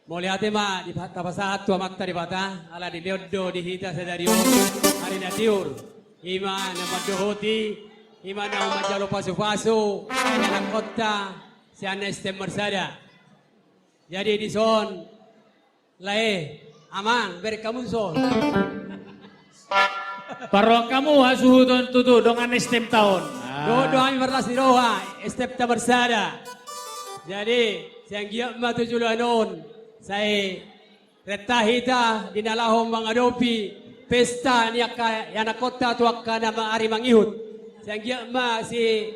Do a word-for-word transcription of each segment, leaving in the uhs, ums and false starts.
Mauliate ma di pa-, tapasahat tu Amanta Debata, ala dilehon do di hita sadari on ari na tiur. I ma na mandohoti, i ma na manjalo pasupasu, ianakhonta sian S T M Marsada. Jadi dison, lae, amang, bereng hamu dison. Parrohahon hamu hasuhuton tutu dongan S T M ta on. Dohot do hami marlas ni roha, S T M ta Marsada. Jadi, sai anggiat ma tu joloan on, sai renta hita di na laho mangadopi pesta ni angka ianakhonta tu angka na ma-, ari mangihut. Sai anggiat ma si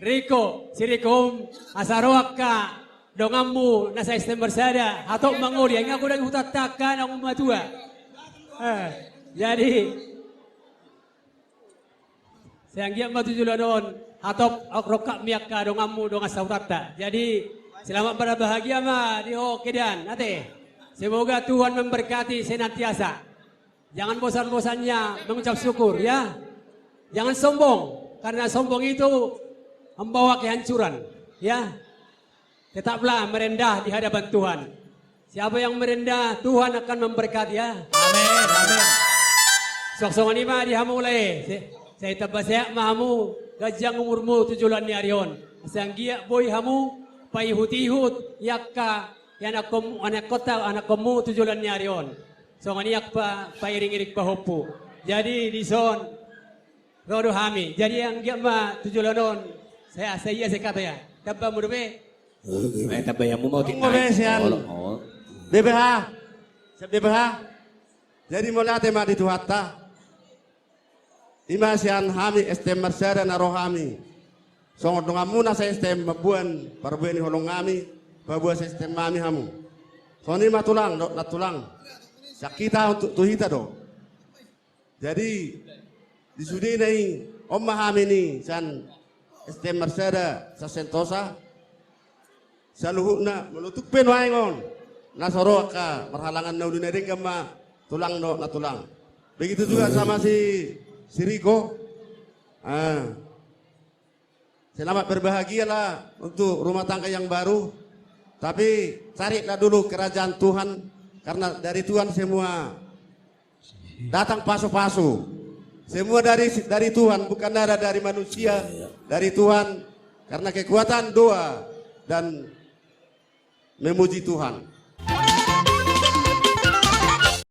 Riko, si Riko, asa ro angka donganmu na sa-S T M Marsada, hatop mangoli, ai nga godang hutanta angka na ummatua. Eh, jadi, sai anggiat ma tu joloan on, hatop rongkap ni angka donganmu, dongan sahutanta. Jadi, selamat berbahagia ma di ho kedan, ate. Semoga Tuhan memberkati senantiasa. Jangan bosan-bosannya mengucap syukur, ya. Jangan sombong, karena sombong itu membawa kehancuran, ya. Tetaplah merendah di hadapan Tuhan. Siapa yang merendah, Tuhan akan memberkati, ya. Amin, amin. Suang songon i ma di hamu lae. Sai, sai tamba sehat ma hamu, ganjang umurmu tu joloan ni ari on. Sai anggiat boi hamu paihut-ihut i angka ianakhon-, ianakhonta, ianakhonmu tu joloan ni ari on. Songon i angka pa-, pairing-iring pahompu. Jadi, dison, ro do hami. Jadi, anggiat ma tu joloan on, sai, sai ia sai hata ia. Tamba muna be. Eh, tamba ia muna mau. Tamba be sian. Olo, olo. B P H. Sian B P H. Jadi, mauliate ma di Tuhanta. I ma sian hami S T M Marsada na ro hami songon donganmuna sa-S T M mamboan parbue ni holong nami, paboa sa-S T M nami hamu. Songon i ma tulang, dohot nantulang. Sian hita untuk tu hita do. Jadi, di sudena i, on ma hami ni sian S T M Marsada San Sentosa. Saluhutna, molo tung pe nuaeng on, na so ro angka parhalangan na uli na denggan ma tulang dohot nantulang. Begitu juga sama si, si Riko. Ah. Selamat berbahagialah untuk rumah tangga yang baru. Tapi carilah dulu kerajaan Tuhan, karena dari Tuhan semua datang pasu-pasu. Semua dari, dari Tuhan, bukan ada dari manusia, dari Tuhan. Karena kekuatan doa dan memuji Tuhan.